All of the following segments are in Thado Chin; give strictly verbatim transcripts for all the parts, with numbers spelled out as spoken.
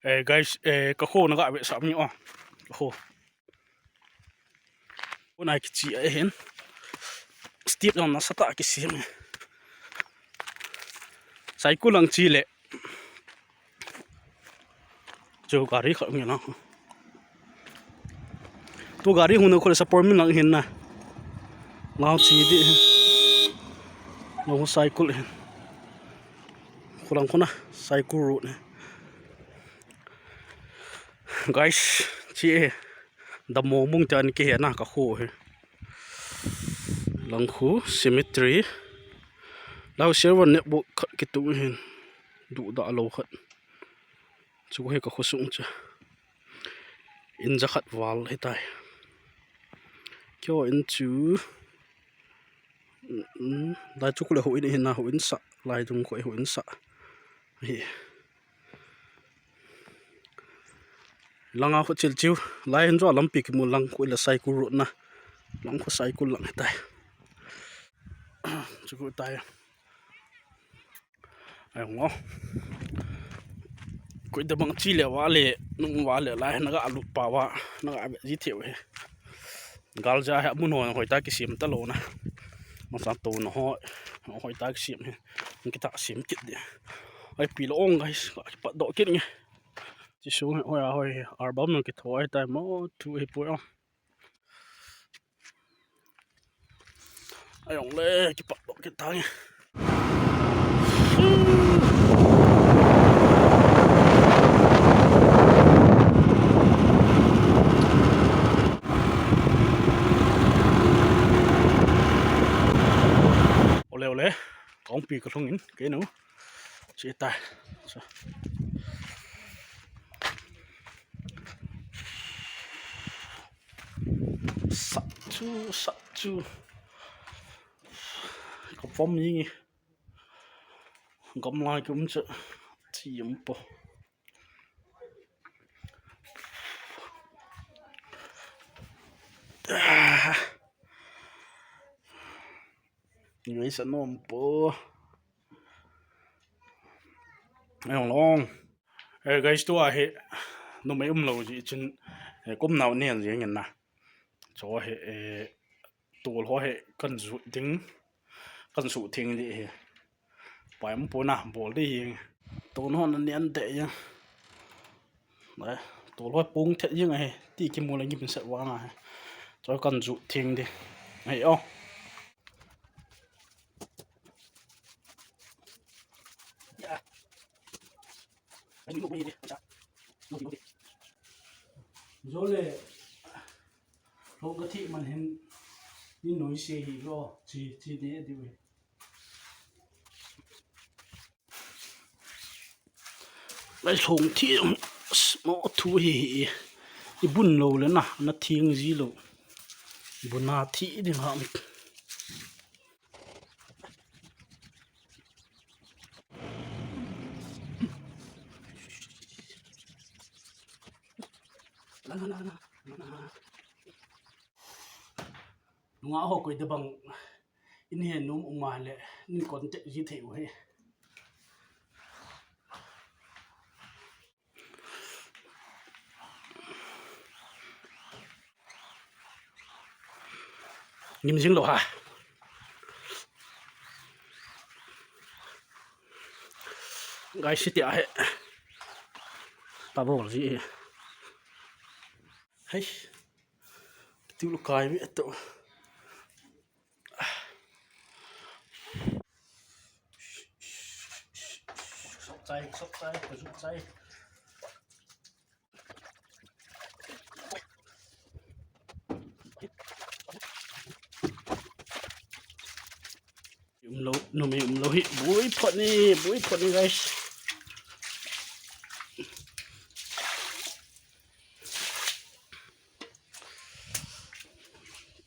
Eh, guys, eh, ka kho na ga ve sa mi o. Ka kho. Ko na kichi a hin. Step jong nasatah kisem. Cycle lang chi le. Chu gari kha nge na. Tu gari hung na ko le support min lang hin na. Lang chi di. Lang cycle hin. Ko lang ko na cycle route ne. Guys, chi e. Dammo mong chan kihe na ka kho hi. Langkhu cemetery. Lau server network khat kitung hin. Duhdah lou khat. Chu hi ka khosung chu. In jakhat val hitai. Kio in chu. Mm, lai chu kule ho in hina ho in sa. Lai dung ko ho in sa. Hi. Langa ho chil chiu. Lai hin jo lampi kimu lang ko ila cycle route na. Lang ko cycle lang hitai. Chu ko tai. Ai ngo. Koi da bang chi le va le, nung va le lai na ga lu pa va, na ga be ji theu he. Gal ja he mun ho hoi ta kisim ta lo na. Ma sa to no ho, hoi ta kisim he. Kita sim kit de. Ai pi lo ong guys, ka pat do kit nge. Chi sung he hoi a hoi, album no ki tho ai tai mo tu he po ong. Ai ong le, kipat lo kit tang e. Ole, ole. Kong pi ka lhung in, ke nu. Chi tai. Sa. Sat chu, sat chu. Ka pom ni ngi. Gamla ki um chu. Chi um po. Ah. Ni sa nom po. Ai ong long. Eh, guys, tua hi numei um lo ji chin, eh, kum nau ne ji ngin na. Cho hi, eh, tol ho hi kan ju ding, kan su thing di hi. Pai um po na bol di hi. Tol ho na nian de ya. Tol ho pung thet jing hi. Ti kimu le ngim set vang hi. Cho kan ju thing di. Ai o. Jole, lo ka thi man hin, ni noi se hi lo, chi, chi ne diu hi. Lai long thi, mo thu hi hi. I bun lo le na, na thing ji lo. Bun na thi ding ha. Nunga ho koi da bang in he num uma le, nin contact ji thei u he. Ngim jing lo ha. Guys, siti ahe. Tabol ji. Hei. Tiu kai mi to. Sok chai, sok chai, sok chai. Um lo, numei um lo hi, bui phot ni, bui phot ni, guys.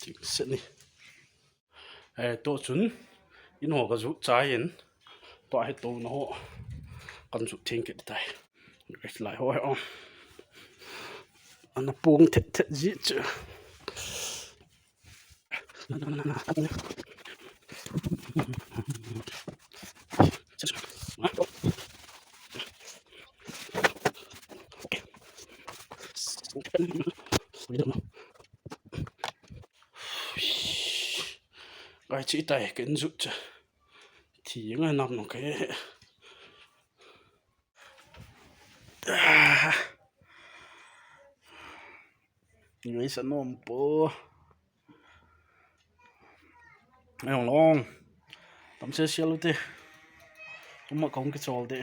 Thik set ni. Eh, to chun, in ho ka ju chai in, to hi to na ho, kan ju thing kit tai. Guys, lai ho he o. Ana pung thet thet ji chu. Gai chi tai ken jut cha. Thi nga nam no ke. Ngai sa nom po. Ayong long. Tam se sial te. Tuma kong ke chol te.